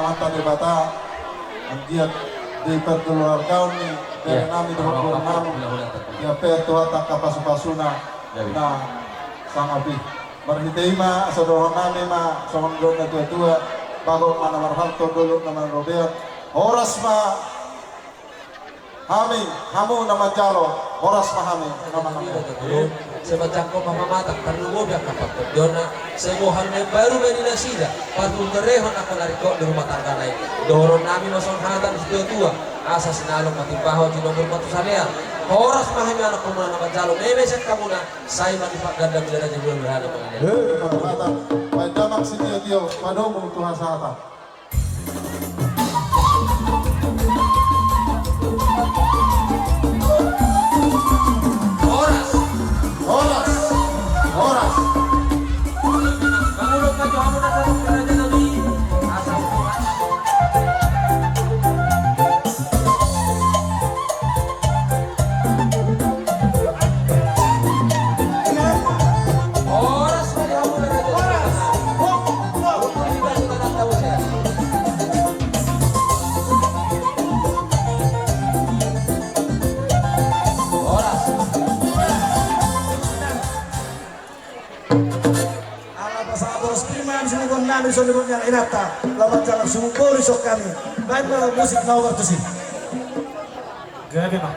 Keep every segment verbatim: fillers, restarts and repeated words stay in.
Mata Debata, anggiat di perkeluargaon ni bere nami dohot boru nami, diampehon Tuhanta angka pasupasuna na sangap i. Marhite i ma asa dohonon nami ma songon didok na tuatua: Bagot ma na marhalto, dolok na marrobean. Horas ma hami, hamu na manjalo, horas ma hami na manjalo. Sai manjangkon ma pamatang, parlumobi angka pangkondonna, sai boha na imbaru ma di nasida, partuturehon angka na ringkot di rumah tanggana i. Dohonon nami ma songon hata ni situatua: Asa sinalong patimbahon, tinomur ma tu salean. Horas ma hami anakkonmuna na manjalo, meme sian hamuna, sai ma dipagandang dirajai bulan berhala mengalir. Hei, parhata, baen damang sitio-tio, padomu tu hasahatan. Horas. Horas. Horas. Ala pasahat boras pir ma hami, songon nami songon nami inanta, laho manjalang sumurung boru songon hami. Baen ma musik na ogar tusi. Gabe ma.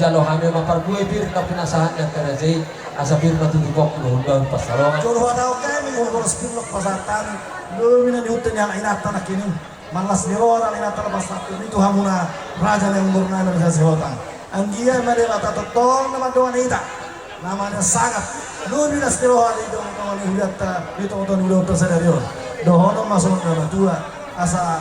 Jalo hami ma parbue pir na pinasahat ni angka raja i, asa pir ma tutu pongki bahulbahul pansalongan. Jolo huhatahon hami, molo boras pir na pasahat hami, lobi na ni huta ni halak inanta nangkin i. Manlas ni roha halak inanta na pasahat hami tu hamuna raja ni umur nami, raja Sihotang. Anggiat ma Debata tongtong na mandongani hita, na mansai sangap, lobi las ni roha di tongatonga ni hudanta, di tongatonga ni ulaonta sadari on. Dohonon ma songon na matua, asa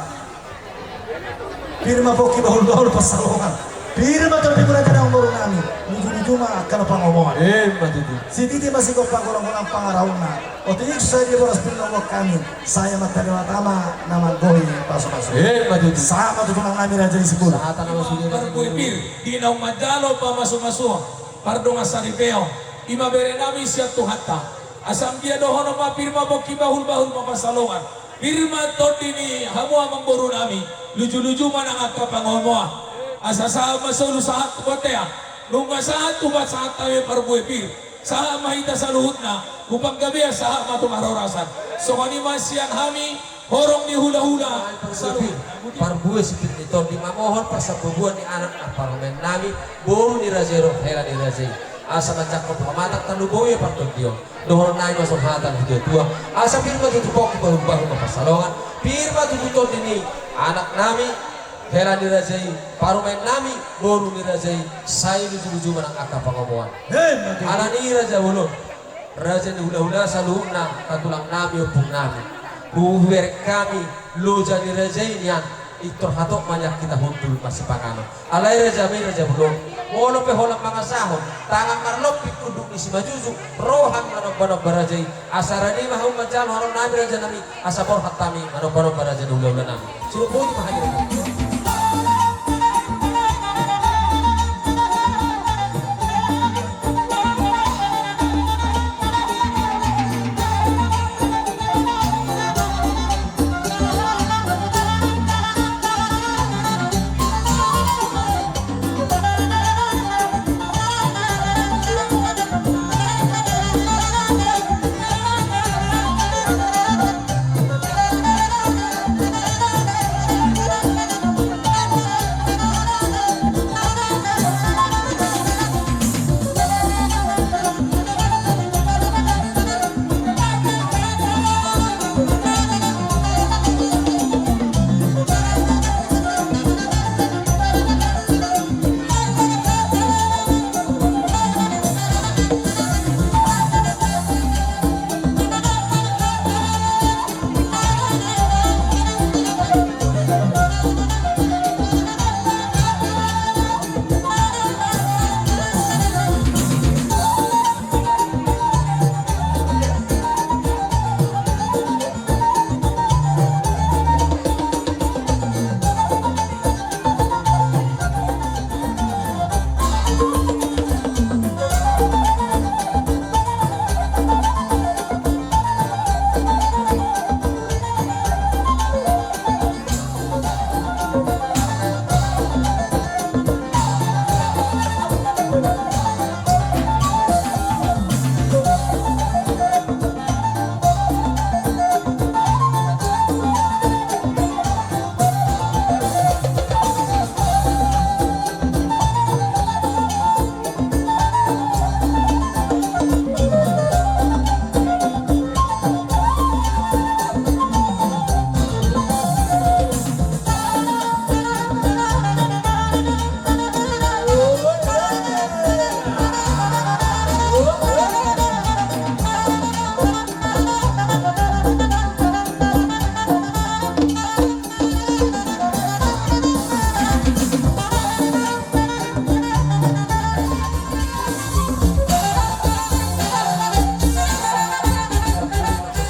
pir ma pongki bahulbahul pansalongan. Pir ma tondimuna raja ni umur nami. Lujuluju ma angka na pangomoan. Emma tutu. Sititi ma sigompa, golanggolang pangarahutna. Otik so sadia boras pir na huboan hami, sai ma tarima hita ma na manggohi pasupasu. Emma tutu. Sahat ma tu tulang nami raja i Sipulun. Sahat ma tu tulang nami. Parbue pir di naung manjalo pamasumasuon, pardongansaripeon, i ma bere nami sian Tuhanta. Asa anggiat dohonon ma pir ma pongki bahulbahul pansalongan. Pir ma tondi ni hamu amangboru nami, lujuluju ma nang angka pangomoan. Asa sahat ma solu sahat tu bontean, nunga sahat tu pasahat hami parbue pir. Sahat ma hita saluhutna tu panggabean, sahat ma tu parhorasan. Songon i ma sian hami horong ni hulahula saluhutna. Parbue sipir ni tondi, mamohon parsambobuan ni anak na parumaen nami, boru ni raja i dohot hela ni raja i. Asa manjangkon tu hamatang tarlumobi partondion. Dohonon nami ma songon hata ni situatua, asa pir ma tutu pongki bahulbahul pansalongan, pir ma tutu tondi ni anak nami, hela ni raja i, parumaen nami, boru ni raja i, sai lujuluju ma nang angka pangomoan. Emma tutu. Alani i raja bolon, raja ni hulahula saluhutna, angka tulang nami, ompung nami, hubereng hami loja ni raja i nian, pintor hatop ma nian hita hundul masipanganon. Alai raja nami, raja bolon, molo pe holan mangasahon tangan marlompit unduk ni simanjujung, ro hami manombanomba raja i. Asa rade ma hamu manjalo haroro nami raja nami, asa borhat hami manombanomba raja ni hulahula nami. Suru boti ma hami.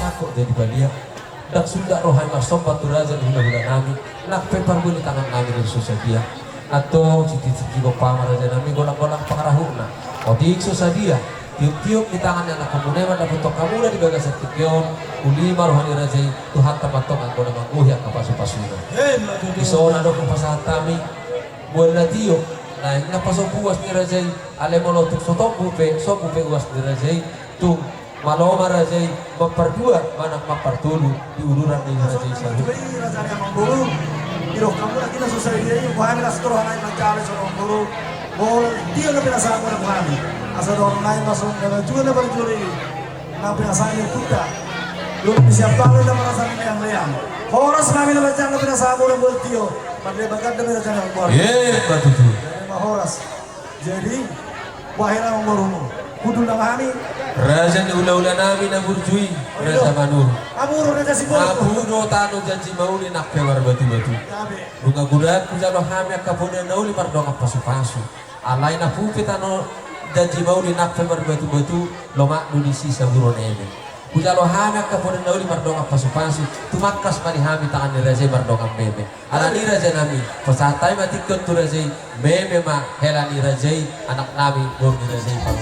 Mangkok jadi balian. Ndang sundat roha i marsomba tu raja ni hulahula nami, nang pe parbue ni tangan nami do so sadia. Antong sititi sigompa ma raja nami, golanggolang pangarahutna. Otik so sadia tiuptiup ni tangan ni anakhonmuna i mandapothon hamuna di bagasan tingki on, uli ma roha ni raja i, Tuhanta ma antong anggo na manggohi angka pasupasuna. Emma tutu. Dison adong hupasahat hami mual na tio, naeng na pasombu uas ni raja i, alai molo tung so tombu pe, sombu pe uas ni raja i, tung malo ma raja i mampardua manang mampartolu di uduran ni raja i saluhutna. Raja ni amangboru, didok hamuna hita so sadia i, boha hami las ni roha nami manjalo i songon amangboru. Molo tio na pinasahat muna tu hami, asa dohot nai ma songon na juga na parjolo i na pinasahat ni ompunta. Dung disiap balu na marasa ni leang-leang. Horas ma hami na manjalo pinasahat muna molo tio. Marleba ganda ma raja na manggoar. Emma tutu. Jadi ma horas. Jadi, boha hela manggoar hamu? Hundul nama hami. Raja ni hula-hula nami na burju i, Raja Manurung. Abu do raja si Manurung. Abu do tano Janji Mauli nang pe marbatu-batu. Gabe. Nunga godang hujalo hami angka poda na uli mardongan pasu-pasu. Alai na pu pe tano Janji Mauli nang pe marbatu-batu, lomak do disi sabur on eme. Hujalo hami angka poda na uli mardongan pasu-pasu, tumangkas ma di hami tangan ni raja i mardongan meme. Alani raja nami, pasahat hami ma tingki on tu raja i, meme ma hela ni raja i, anak nami, boru ni raja i, pang.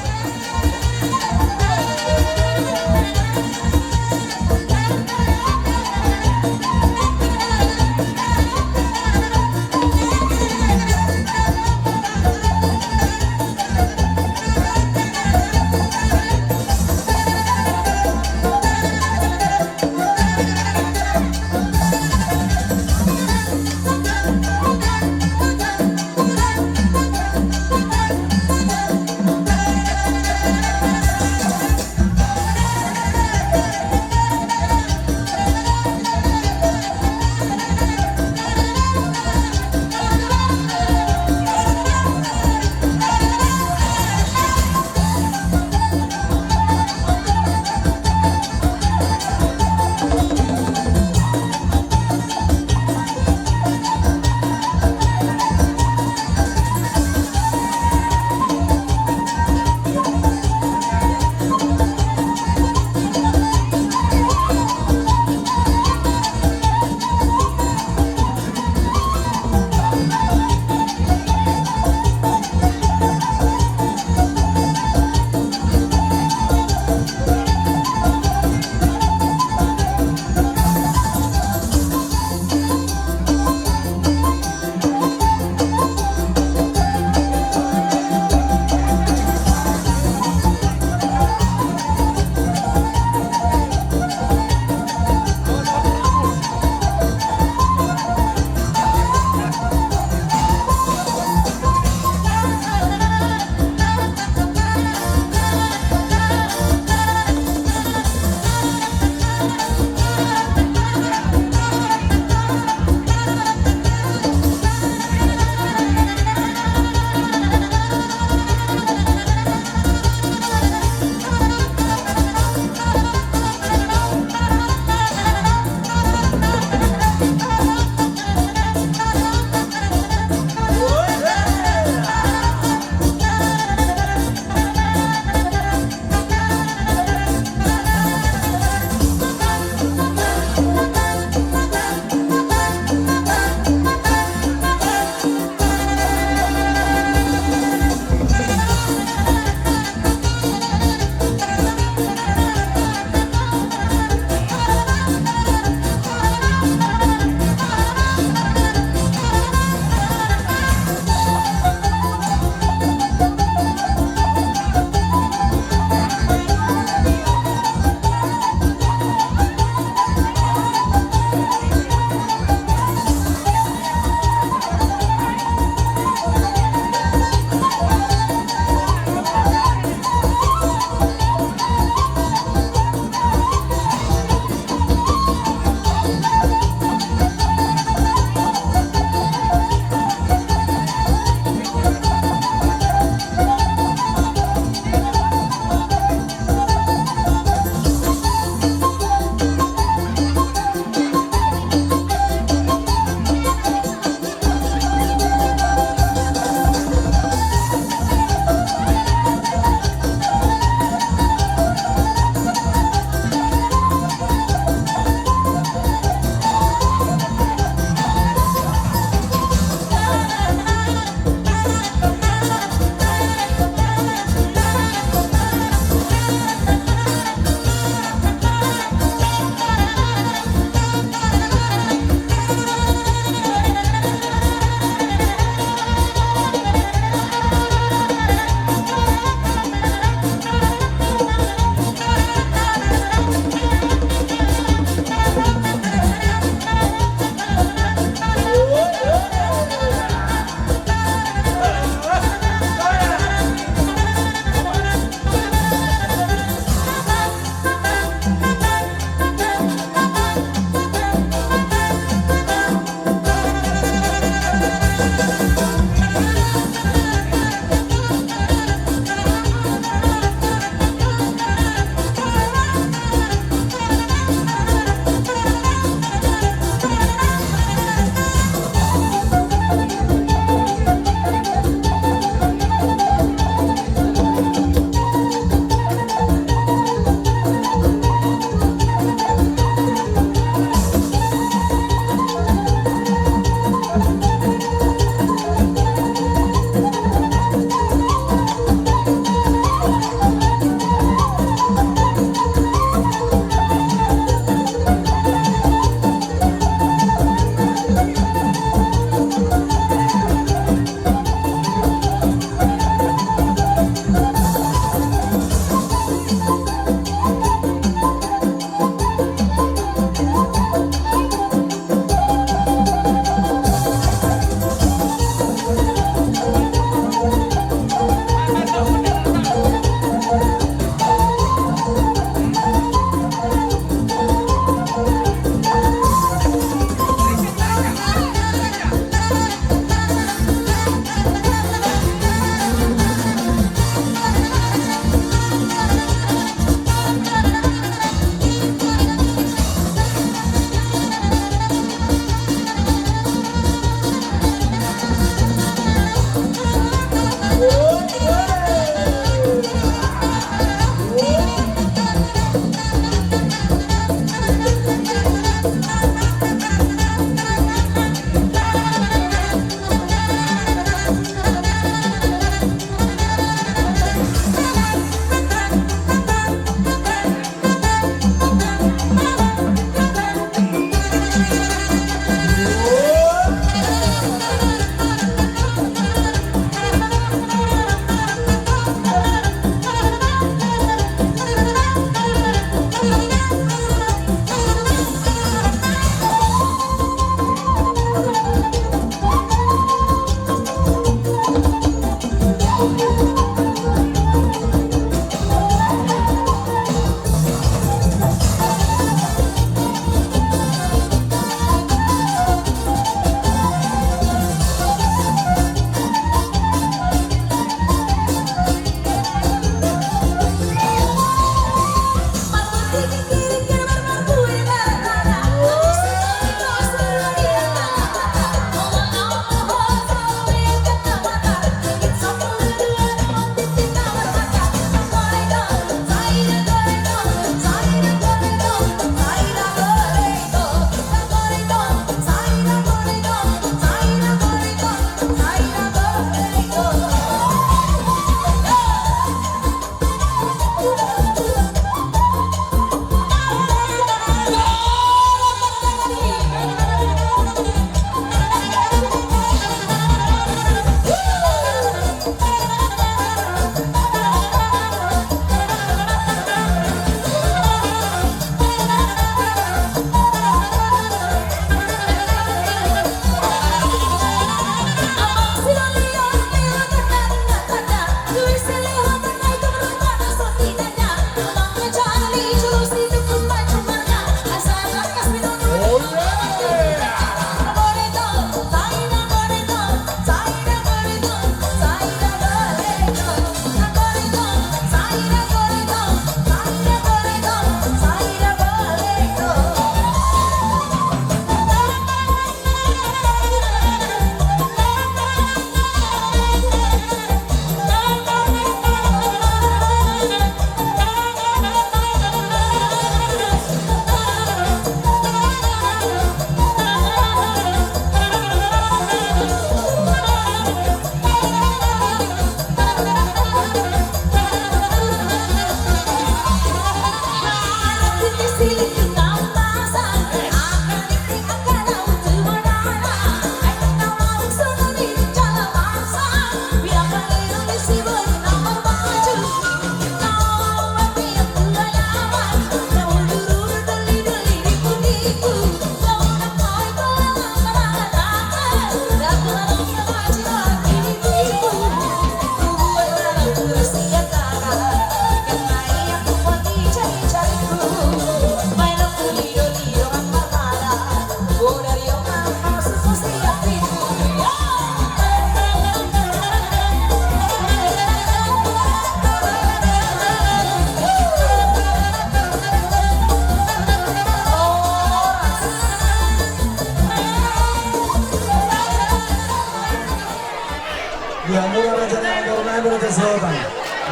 Di hamuna raja ni amangboru nami, Raja Siotan.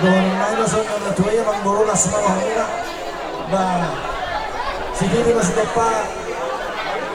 Dohonon nami ma songon na tua i, amangboru, las ma rohamuna. Ba sititi ma sitompa,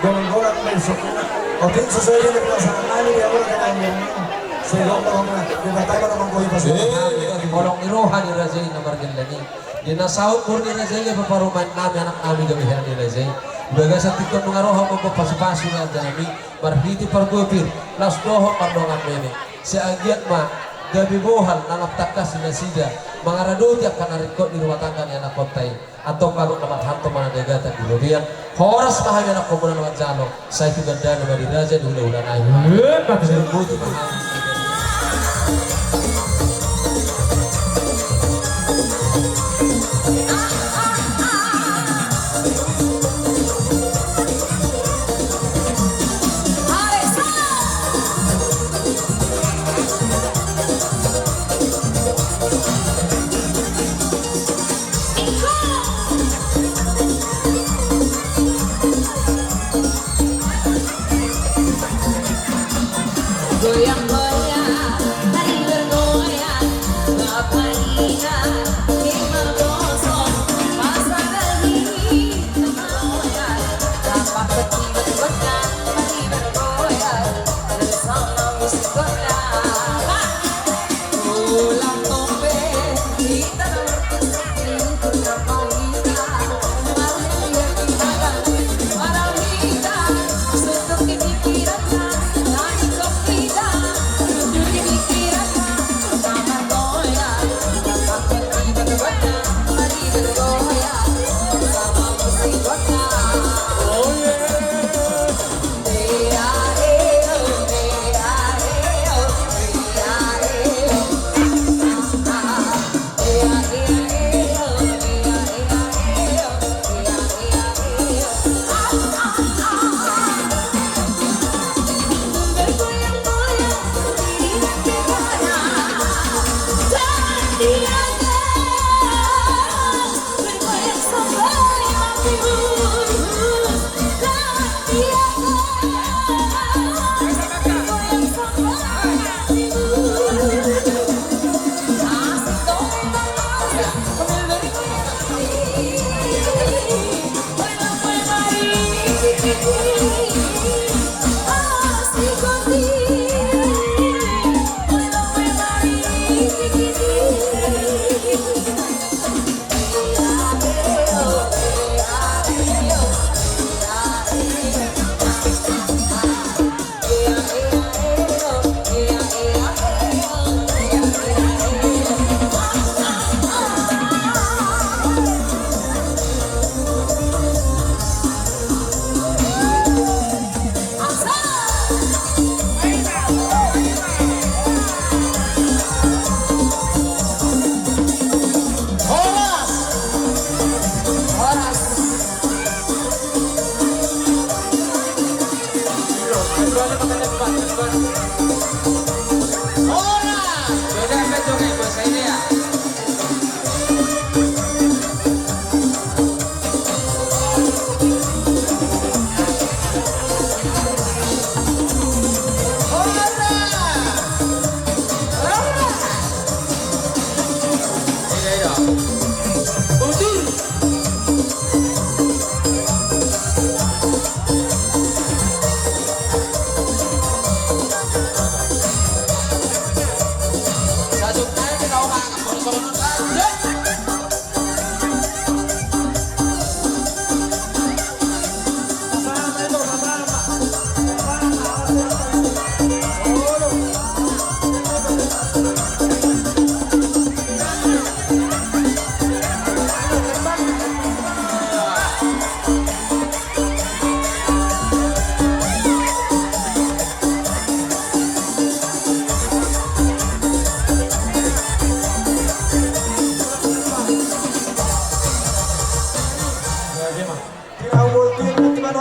golanggolang ma isokna. Otik sesuai dengan perasaan nami, di hamuna raja ni amangboru nami. Sehingga amangboru nami, Debata ma na manggohi pasu-pasu. Holong ni roha ni raja i na margelleng i. Di na saut boru ni raja i, parumaen nami, anak nami, gabe hea ni raja i. Di bagasan tingki on nunga ro hamu mamboan pasu-pasu, raja nami. Marhite pargopir, laos dohot mardongan meme. Sai anggiat ma gabe bohal na lam tangkas ni nasida mangaradoti angka na ringkot ni rumah tangga ni anakkonta i. Antong bagot na marhalto manang na gata di robean. Horas ma hami anakkonmuna na manjalo. Sai tu gandana ma di raja ni hula-hula nai. Eh, pasti. Sai botima hami. Goyang-goyang, mari bergoyang, bapak inang, di mergosok, pasar lagi, goyang, dapat ketiba-tiba, mari bergoyang, bersama musik gondang.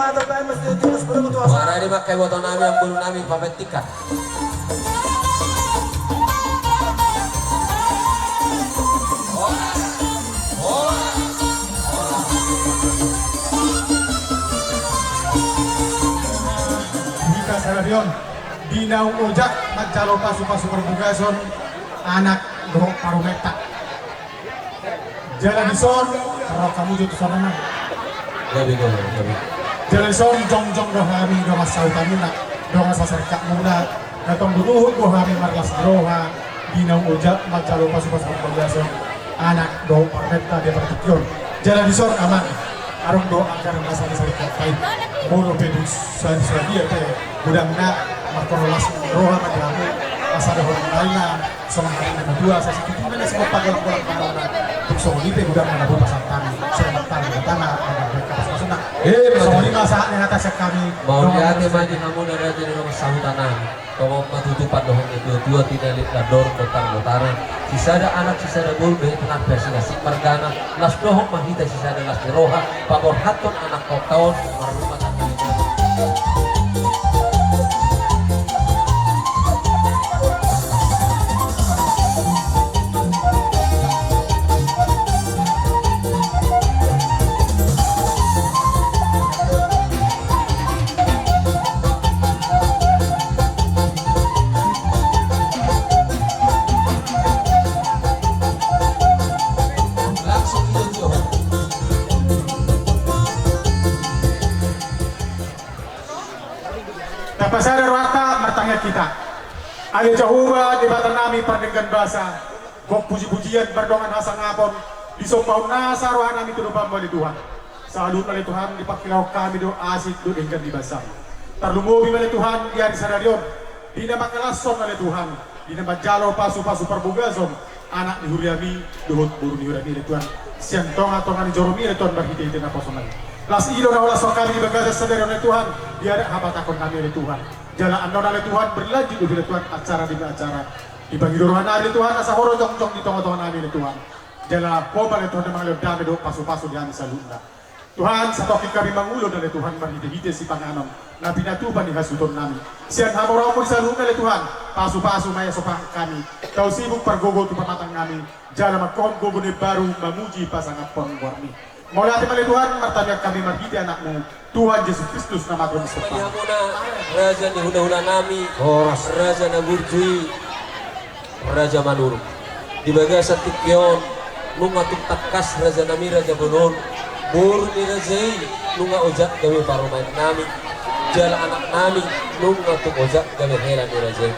Maradi ma angka iboto nami, angka boru nami, pametik, ha. Hita sadari on di naung ojak manjalo pasupasu parbagason anak dohot parumaenta. Jala dison, ro hamu jo tu sana. Gabe, gabe, gabe. Jala dison jongjong do hami dongan sahutamuna, dongan sasaripeonmuna, na tong do huhut do hami marlas ni roha di naung ojak manjalo pasupasu parbagason anak dohot parumaenta di partingkian on. Jala dison, amang, adong do anggaran na sari-sari katai. Molo pe dung sari-sari pe godangna, marlas ni roha ma di hamu, asa dohot nai na songon hata ni na matua, asa sititi ma na sigompa golanggolang pangarahutna. Tung songon i pe godangna na boi pasahat hami, songon hata ni Debata ma, angka pasupasu na. Eh, songon i ma sahat ni hata sian hami. Mauliate ma di hamu na raja ni dongan sahuta nami. Tongon ma tutu pandohan ni na tuatua, tinallik na dor, botar botaran. Sisada anak, sisada boru, dohot na pe sinasip margana. Las dohot ma hita sisada las ni roha, paborhathon anak hataon, marrumah tangga. Langsung i jo. Tapasada rohanta, martangiang hita. Ale Jahowa, Debata nami pardenggan basa, gok pujipujian mardongan hasangapon, disombahon nasa roha nami tu adopanmu ale Tuhan. Saluhutna ale Tuhan, dipangkilahon hami do asik dohot denggan ni basam. Tarlumobi ma ale Tuhan di ari sadari on, di na mangalashon ale Tuhan, di na manjalo pasupasu parbagason anak ni huriami dohot boru ni huriami ale Tuhan, sian tongatonga ni joromi ale Tuhan, marhitehite naposo nami. Las i do na hulashon hami di bagasan sadari on ale Tuhan, di adat habatahon nami ale Tuhan. Jala annon ale Tuhan, berlanjut do ale Tuhan acara demi acara. Dipangido roha nami ale Tuhan, asa Ho do jongjong di tongatonga nami ale Tuhan. Jala Ho ma ale Tuhan na mangalean dame dohot pasupasu di hami saluhutna. Tuhan, satongkin hami mangulon ale Tuhan marhitehite sipanganon na pinatupa ni hasuhuton nami. Sian hamoraonmu di saluhutna ale Tuhan, pasupasu ma i asa hupasahat hami tau sibuk pargogo tu pamatang nami, jala mangkohon gogo na imbaru mamuji pasangaphon goarmi. Mauliate ma ale Tuhan, martangiang hami marhite anakmu, Tuhan Jesus Kristus na margogo. Raja ni hulahula nami. Horas. Raja na burju i. Raja Manurung. Di bagasan tingki on, nunga tung tangkas raja nami, raja bolon, boru ni raja i nunga ojak gabe parumaen nami, jala anak nami nunga tung ojak gabe hela ni raja i.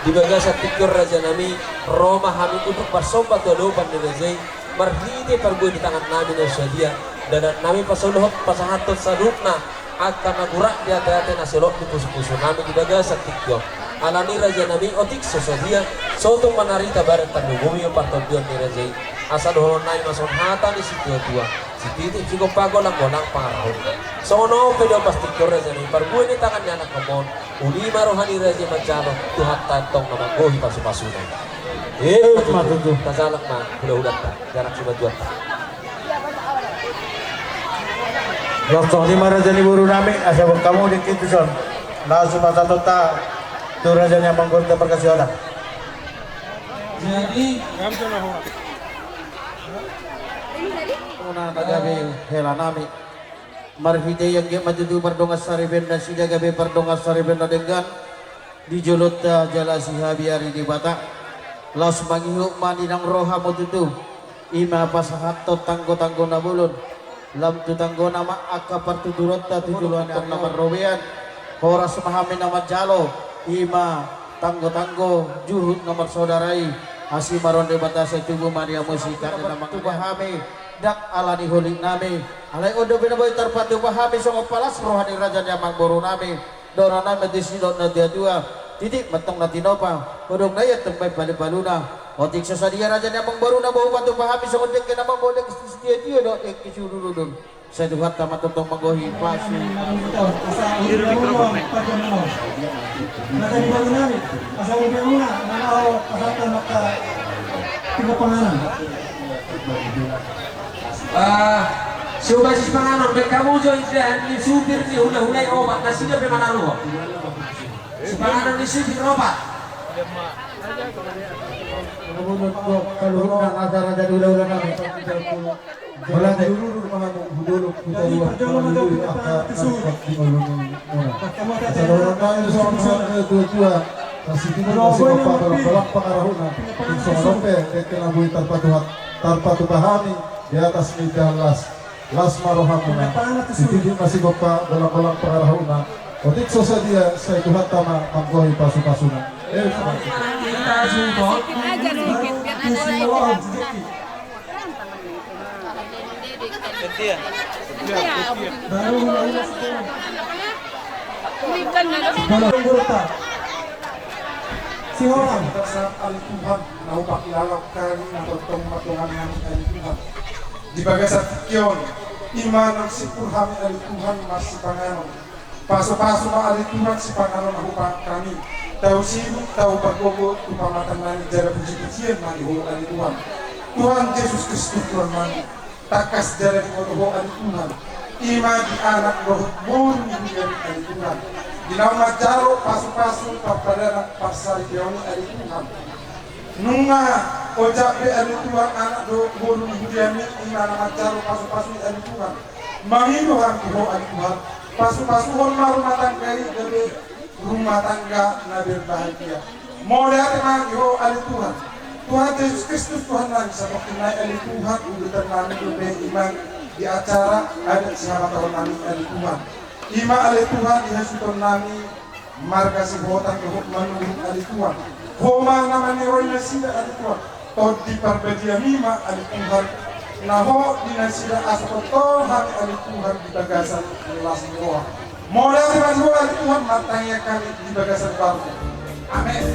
Di bagasan tingki on raja nami, ro ma hami untuk marsomba tu adopan ni raja i, marhite parbue ni tangan nami na sadia, dalan nami pasahat, pasahathon saluhutna angka na gurak di ateate na solot di pusupusu nami di bagasan tingki on. Alani raja nami, otik so sadia, so tung manarita badan, tarlumobi ma partondion ni raja i. Asa dohonon nami ma songon hata ni situatua: Sititi sigompa, golanggolang pangarahutna. Songon on pe di ombas tingki on raja nami, parbue ni tangan ni anak hamu on, uli ma roha ni raja i manjalo, Tuhanta antong na manggohi pasupasuna. Eh, eh, ma tutu. Tajalang ma hulahulanta, jarak simanjujungta. Las songon i ma raja ni boru nami, asa boan hamu dengke tuson. Laos pasahatonta tu raja ni amangborunta Parkasi Oda. Jadi, na gabe hela nami. Marhite i anggiat ma tutu pardongansaripeon nasida gabe pardongansaripeon na denggan di jolonta jala sihabiari Debata. Laos mangihut ma di naung ro hamu tutu, i ma pasahathon tanggotanggo na bolon. Lam tu tanggona ma angka partuturonta tu joloan on na marrobean. Horas ma hami na manjalo, i ma tanggotanggo juhut na marsaudara i. Asi ma roha ni Debata, sai tubu ma di hamu sian angka na mangaramoti hami. Ndang alani holik nami, alai on dope na boi tarpatupa hami songon palas roha ni raja ni amangboru nami. Dohonon nami ma tusi dohot na tuatua: Titik ma antong na tinopa, hodong na ia antong baen palupaluna. Otik so sadia raja ni amangboru na boi hupatupa hami songon dengke na mambo, dengke sitiotio dohot dengke siudurudur. Sai Tuhanta ma antong manggohi pasu. Ah, Siubasis panganon, baen hamu jo indahan ni supir ni hulahula i opat, nasida pe manaruhon. Sipanganon ni supir opat. Kaluhutna acara jadi hulahula nami. Berarti dulu rumah kamu, dulu kita dua, dulu angka angkat di ngolungi muna. Asal orang kami sama tua-tua. Kasih kita masih bapak, bapak, bapak arahuna. Insya Allah pe, kena bui tarpatuhat, tarpatupa hami di atas ni las. Las ma rohamuna. Sititi ma sigompa, golang-golang pangarahutna. Otik so sadia, sai Tuhanta ma manggohi pasu-pasuna. Eh, Tuhan, na hupakilala hami na tongtong ma dongan nami, ale Tuhan. Di bagasan tingki on, i ma naung simpul hami, ale Tuhan, marsipanganon. Pasu-pasu ma, ale Tuhan, sipanganon na hupahan hami. Tau sibuk, tau pargogo, tu pamatang nami jala puji-pujian ma di Ho, ale Tuhan. Tuhan Jesus Kristus, Tuhan nami. Tangkas jala diboto Ho, ale Tuhan, i ma di anak dohot boru ni huria, ale Tuhan. Di naung manjalo pasu-pasu parpadanan parsaripeon i, ale Tuhan. Nunga ojak be, ale Tuhan, anak dohot boru ni huriami, i ma na manjalo pasu-pasu i, ale Tuhan. Mangido hami tu Ho, ale Tuhan. Pasu-pasuhon ma rumah tangga i gabe rumah tangga na berbahagia. Mauliate ma di Ho, ale Tuhan. Tuhan Jesus Kristus, Tuhan nami, sapontong nai, ale Tuhan, udutan nami dope i ma di acara adat sihabatahon nami, ale Tuhan. I ma, ale Tuhan, di hasuhuton nami marga Sihotang dohot Manurung, ale Tuhan. Ho ma na maniroi nasida, ale Tuhan. Tondi Parbadiami ma, ale Tuhan, na hot di nasida asa tongtong hami, ale Tuhan, di bagasan las ni roha. Mauliate ma di Ho, ale Tuhan, martangiang hami di bagasan goarMu. Amen.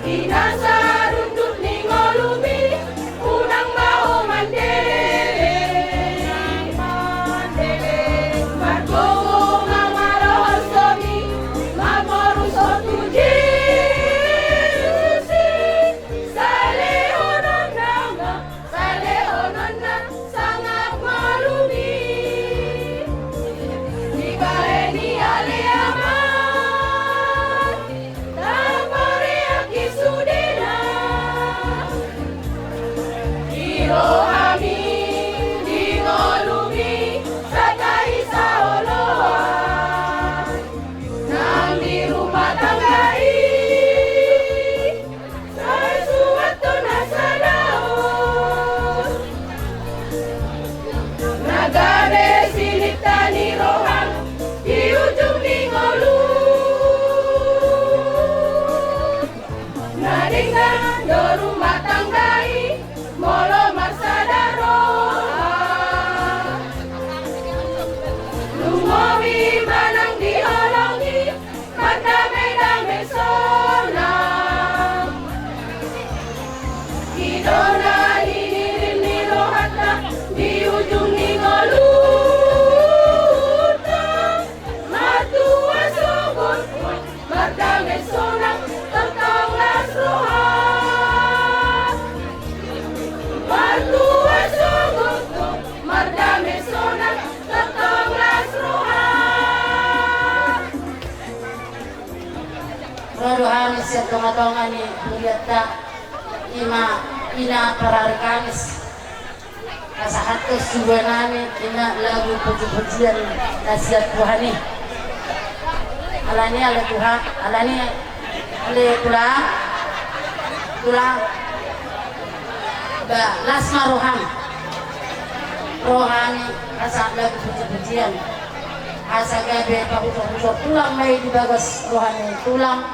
Di na sarundut ni ngolumi, unang ma ho mandele. Margogo ma malohorsongi, mamorus ho tu Jesus i. Salehononna ma, salehononna sangap ngolumi. Dibahen i ale Ama, tapareak i sudena. Di rohami, di ngolumi, sahat i saoloan. Nang di rumah tangga i, sai suhat do na sada on. Na gabe silihta ni roham di ujung ni ngolu. Na denggan do rumah tangga i, molo marsada roha. Lumobi manang di holong i, mardame-dame sonang. I do na hinirim ni rohanta di ujung ni ngolunta. Martua sogot, mardame sonang, tongtong las roha. Martua sogot, mardame sonang, tongtong las roha. Ro do hami sian tonga-tonga ni hurianta, ima ina parari Kamis. Pasahathon suhut nami ina lagu puji-pujian na sian Tuhan i. Alani ale Tuhan, alani ale tulang, tulang. Ba, las ma roham. Roham i asa lagu puji-pujian. Asa gabe pahuso-huso tulang ma i di bagas roha ni tulang.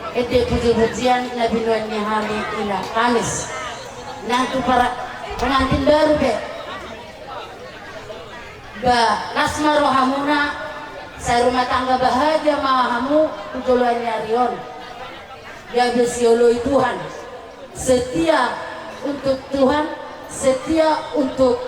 Ende puji-pujian na binoan ni hami ina Kamis. Nang tu para pengantin baru pe. Ba, las ma rohamuna, sai rumah tangga bahagia ma hamu tu joloan ni ari on. Gabe sioloi Tuhan. Setia untuk Tuhan, setia untuk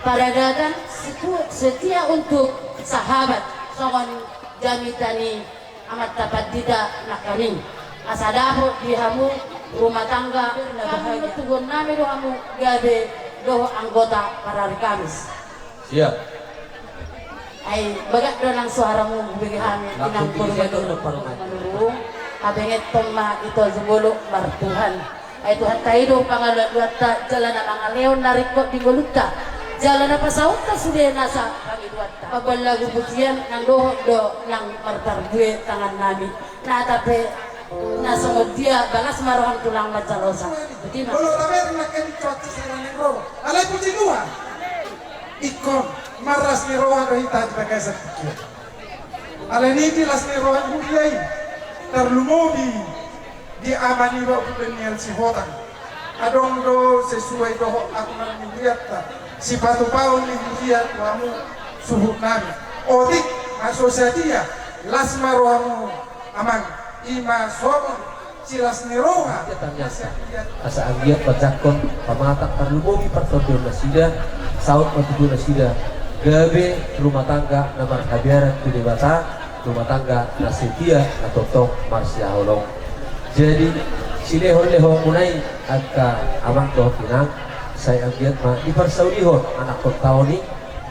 paradaton, setu-, setia untuk sahabat. Songon jamita ni Amanta pandita nangkaning. Asa dapot di hamu rumah tangga na bahagia. Tugon nami do hamu gabe dohot anggota parari Kamis. Siap. Ai bagak do nang suaramu, bege hami inang purba do manurung. Habengeton ma ito jumolo martuhan. Ai Tuhanta i do pangalualuanta, jala na mangalehon na ringkot di ngolunta, jala na pasahathon sude nasa pangidoanta. Pabal lagu pujian nang dohot do nang martarbue tangan nami. Na tapi na songon dia balas ma roham tulang manjalosa. Boti ma. Molo tabereng nangkin cuaca sera ni roro. Alai puji Tuhan. Ingkon marlas ni roha do hita di bagasan tingki on. Alani i di las ni roha ni huria i, tarlumobi di ama niba Ompu Daniel Sihotang. Adong do sesuai dohot aturan ni hurianta, sipatupaon ni huria tu hamu suhut nami. Otik, asa sadia, las ma rohamu amang, ima songon silas ni roha. Asa anggiat manjangkon pamatang, tarlumobi partondion nasida, saut ma tutu nasida gabe rumah tangga na marhabiaran tu Debata, rumah tangga na setia, na tongtong marsihaholongan. Jadi silehon-lehonmuna i angka amang dohot inang, sai anggiat ma diparsaulihon anakkonta on i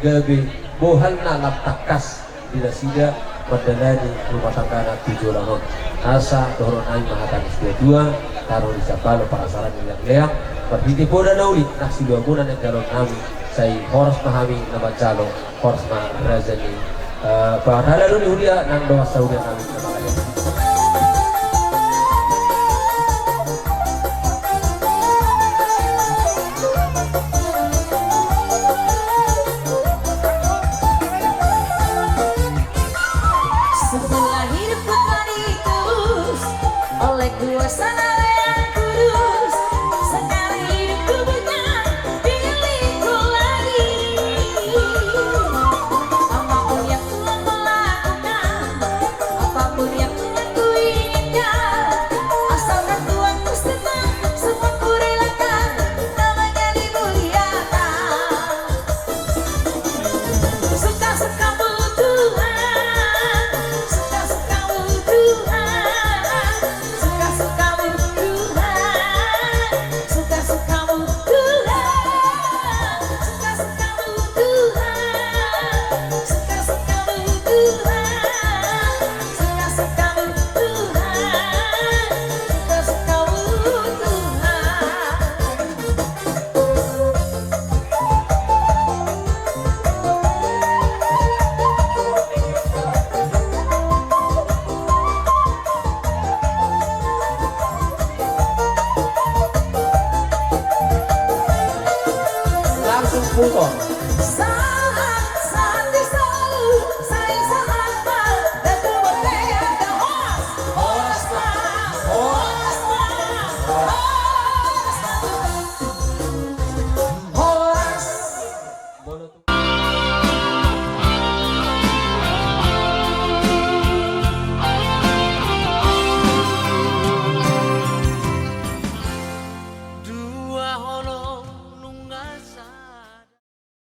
gabe bohal na lam tangkas di nasida mandalani rumah tanggana tu joloan on. Asa dohonon nami ma hata ni situatua, tano ni sambalo, parasaran ni leangleang, marhite poda na uli, nang siluamuna na ninggalhon nami, sai horas ma hami na manjalo, horas ma raja ni, eh, parhalado ni huria nang dongan sahuria nami na mangalean. Setelah hidupku telah ditebus oleh kuasa Roh yang Kudus, sekarang hidupku bukan milikku lagi. Apapun yang Tuhan telah lakukan, apapun yang Tuhan Tutu.